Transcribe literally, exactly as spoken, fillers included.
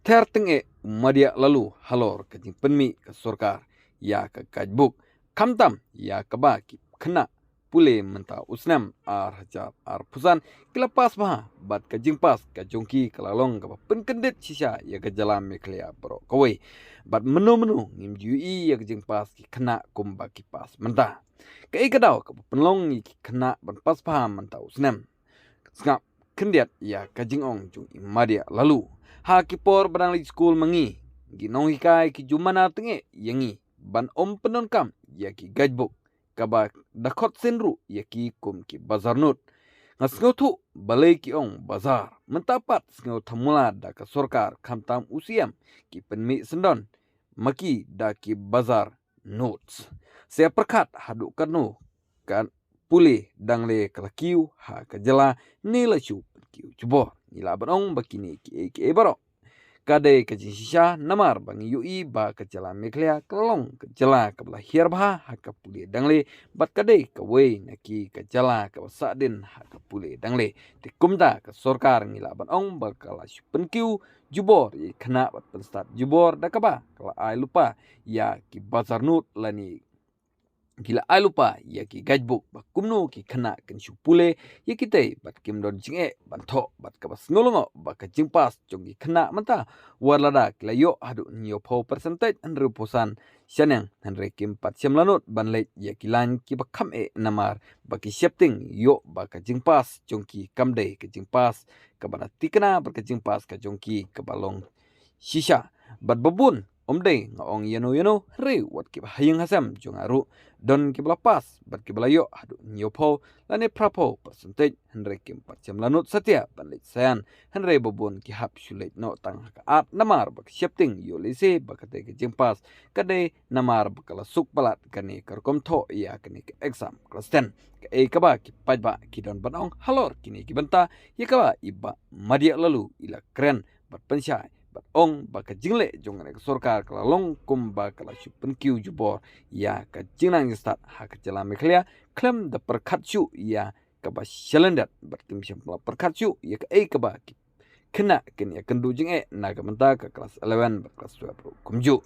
ther tyngeh u Madiah Laloo halor ka jingpynmih ka sorkar ïa ka guidebook, khamtam ïa kaba ki khynnah pule mynta u snem ar hajar arphew san ki la pass bha, bad ka jingpass ka jong ki ka la long kaba pynkyndit shisha ïa ka jylla Meghalaya baroh kawei. Bad mynno mynno ngim ju ïohi ïa ka jingpass ki khynnah kumba ki pass mynta. Kaei ka daw kaba pynlong ïa ki khynnah ban pass bha mynta u snem? Sngap khyndiat ïa ka jingong jong i Madiah Laloo. Ha ki por ba dang leit skul ma ngi, ki nonghikai ki ju manar tyngeh ïa ngi ban ym pyndonkam ïa ki guidebook, kaba da khot sien ruh ïa ki kum ki bazar note. Nga sngewthuh balei ki ong bazar, mynta pat sngewthuh mula da ka sorkar khamtam u C M ki pynmih syndon ma ki da ki bazar notes. Sa pyrkhat haduh katno ka pule dangle ka la kiew ha ka jylla ne la shu pynkiew jubor. Ngi lah ban ong ba kine kiei kiei baroh ka dei ka jingshisha, namar ba ngi ïohi ba ka jylla Meghalaya ka long ka jylla kaba la hiar bha ha ka pule dangle, bad ka dei kawei na ki ka jylla kaba sahdien ha ka pule dangle. Te kumta ka sorkar ngi lah ban ong ba ka la shu pynkiew jubor ïa ki khynnah bad pynstad jubor da kaba ka la ai lypa ïa ki bazar note lane ki la ai lypa ïa ki guidebook ba kumno ki khynnah kin shu pule ïa kitei, bad kim don jingeh ban thoh. Bad kaba sngewlyngngoh ba ka jingpass jong ki khynnah mynta, wat lada ki la ïoh haduh hynñiewphew percentage, hynriewphew san shaneng, hynrei kim pat shym la nud ban leit ïa ki lain kiba kham eh, namar ba ki sheptieng ïoh ba ka jingpass jong ki kam dei ka jingpass kaba na tikna bad ka jingpass ka jong ki kaba long shisha. Bad ba bun, ym dei nga ong ïano ïano, hynrei wat kiba ha ïing ha sem jong nga ruh don kiba la pass bad kiba la ïoh haduh hynñiewphew lane phraphew percentage, hynrei kim pat shym la nud satia ban leit saian. Hynrei ba bun ki hap shu leit noh tang ha ka art, namar ba ka sheptieng ïoh lehse ba katei ka jingpass ka dei namar ba ka la suk palat kane ka rukom thoh ïa kane ka exam class ten. Kaei kaba ki paidbah ki don ban ong halor kine ki bynta, ïa kaba i Bah Madiah Laloo i la kren bad pynshai bad ong ba ka jingleh jong kane ka sorkar ka la long kumba ka la shu pynkiew jubor ïa ka jingnang jingstad ha ka jylla Meghalaya, khlem da pyrkhat shuh ïa kaba shalyndet, bad kim shym la pyrkhat shuh ïa kaei kaba ki khynnah kin ïakynduh jingeh na ka bynta ka class eleven bad class twelve ruh kumjuh.